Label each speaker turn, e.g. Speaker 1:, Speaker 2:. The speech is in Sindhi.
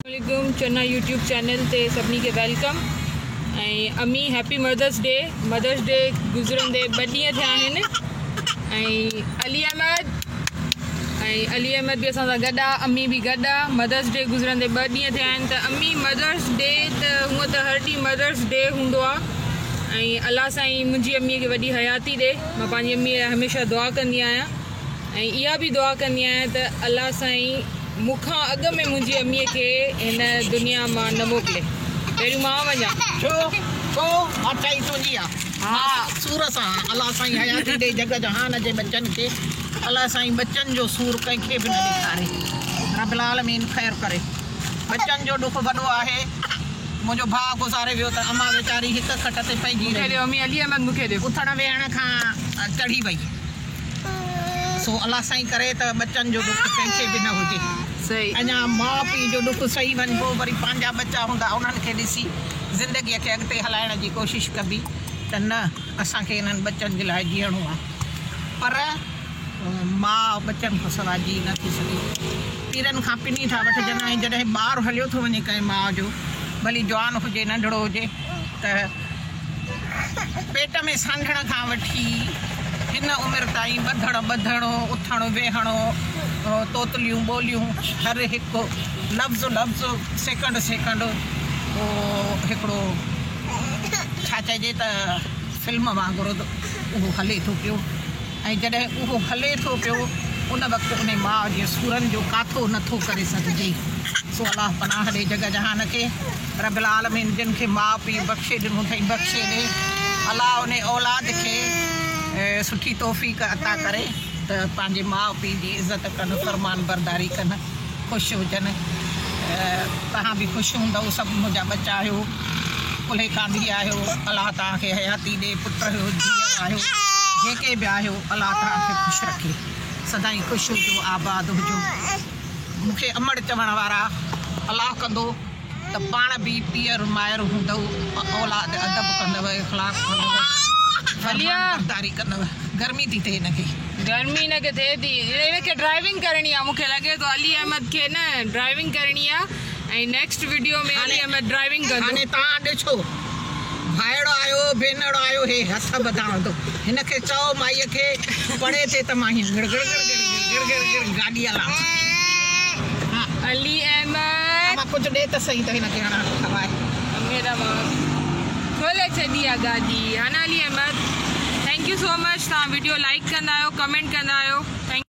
Speaker 1: عليڪم چنا يوٽيوب چينل تي سڀني کي welcome ۽ امي happy mother's day mother's day گذرندي ٻه ڏينهن ٿيا آهن ۽ علي احمد ۽ علي احمد به اسان سان گڏ آ امي به گڏ آ مدرس ڊي گذرندي ٻه ڏينهن ٿيا آهن ته امي مدرس ڊي ته هونء ته هر ڏينهن مدرس ڊي هوندو آ ۽ الله سائين منهنجي امي کي وڏي حياتي ڏي مان پنهنجي امي لاء هميشه دعا ڪندي آهيان ۽ اها به دعا ڪندي آهيان ته الله سائين مون کان اڳ ۾ منهنجي اميء کي هن دنيا مان نه موڪلي. پهريون مان وڃان.
Speaker 2: ڇو؟ ڇو؟ بادشاهي تنهنجي آ. مان سور سان آ. الله سائين حياتي ڏي جڳ جهان جي ٻچن کي. الله سائين ٻچن جو سور ڪنهن کي به نه ڏيکاري. رب العالمين خير ڪري. ٻچن جو ڏک وڏو آهي. منهنجو ڀاء گذاري ويو ته امان ويچاري هڪ کٽ تي پئجي
Speaker 1: مون کي
Speaker 2: رهي.
Speaker 1: ڏيو امي علي احمد مون کي ڏيو.
Speaker 2: اٿڻ ويهڻ کان چڙهي وئي. سو الله سائين ڪري ته ٻچن جو ڏک ڪنهن کي به نه هجي. اڃا ماء پيء جو ڏک سهي وڃبو وري پنهنجا ٻچا هوندا انهن کي ڏسي زندگيء کي اڳتي هلائڻ جي ڪوشش ڪبي ته نه اسان کي انهن ٻچن جي لاء جيئڻو آهي پر ماء ٻچن کان سواء جي نه ٿي سگهي. پيرن کان پني ٿا وٺجن ۽ جڏهن ٻار هليو ٿو وڃي ڪنهن ماء جو ڀلي جوان هجي ننڍڙو هجي ته پيٽ ۾ سانڍڻ کان وٺي هن عمر تائين ٻڌڻ ٻڌڻ، اٿڻ ويهڻ، توتليون ٻوليون، هر هڪ لفظ لفظ، سيڪنڊ سيڪنڊ اهو هڪڙو ڇا چئجي ته فلم وانگر اهو هلي ٿو پيو. ۽ جڏهن اهو هلي ٿو پيو ان وقت انهي ماء جي سورن جو ڪاٿو نه ٿو ڪري سگهجي سو الله پناهه ڏي جڳ جهان کي رب العالمين جن کي ماء پيء بخشي ڏنو اٿئي بخشي ڏي الله انهي اولاد کي سٺي توفيق عطا ڪري ته پنهنجي ماء پيء جي عزت ڪن فرمان برداري ڪن خوش هجن توهان به خوش هوندؤ سڀ منهنجا ٻچا آهيو ڪلهي ڪانڌي آهيو الله توهان کي حياتي ڏي پٽ آهيو ڌيئر آهيو جيڪي به آهيو الله توهان کي خوش رکي سدائين خوش هجو آباد هجو مون کي امڙ چوڻ وارا الله ڪندو ته پاڻ به پيئر مائر هوندؤ اولاد ادب ڪندؤ اخلاق ڪندؤ فرمان برداري ڪندؤ گرمي ٿي ٿئي هن کي.
Speaker 1: گرمي هن کي ٿئي ٿي هن کي ڊرائيونگ ڪرڻي آ مونکي لڳي ٿو علي احمد کي نه ڊرائيونگ ڪرڻي آ ۽ next video ۾ Ali Ahmed driving ڪندو.
Speaker 2: هاڻي توهان ڏسو ڀائڙو آيو ڀينڙو آيو هي هٿ ٻڌان ٿو هن کي چئو مائي کي پڙي تي ته مان هيئن گڙ گڙ گڙ گڙ گڙ گڙ گڙ گاڏي هلان.
Speaker 1: علي احمد.
Speaker 2: امان ڪجهه ڏي ته سهي ته هن کي هڻان کوائي.
Speaker 1: ميرا مان کولي ڇڏي آ گاڏي ها نه Ali Ahmed thank you so much توهان وڊيو لائيڪ ڪندا آهيو ڪمينٽ ڪندا آهيو thank.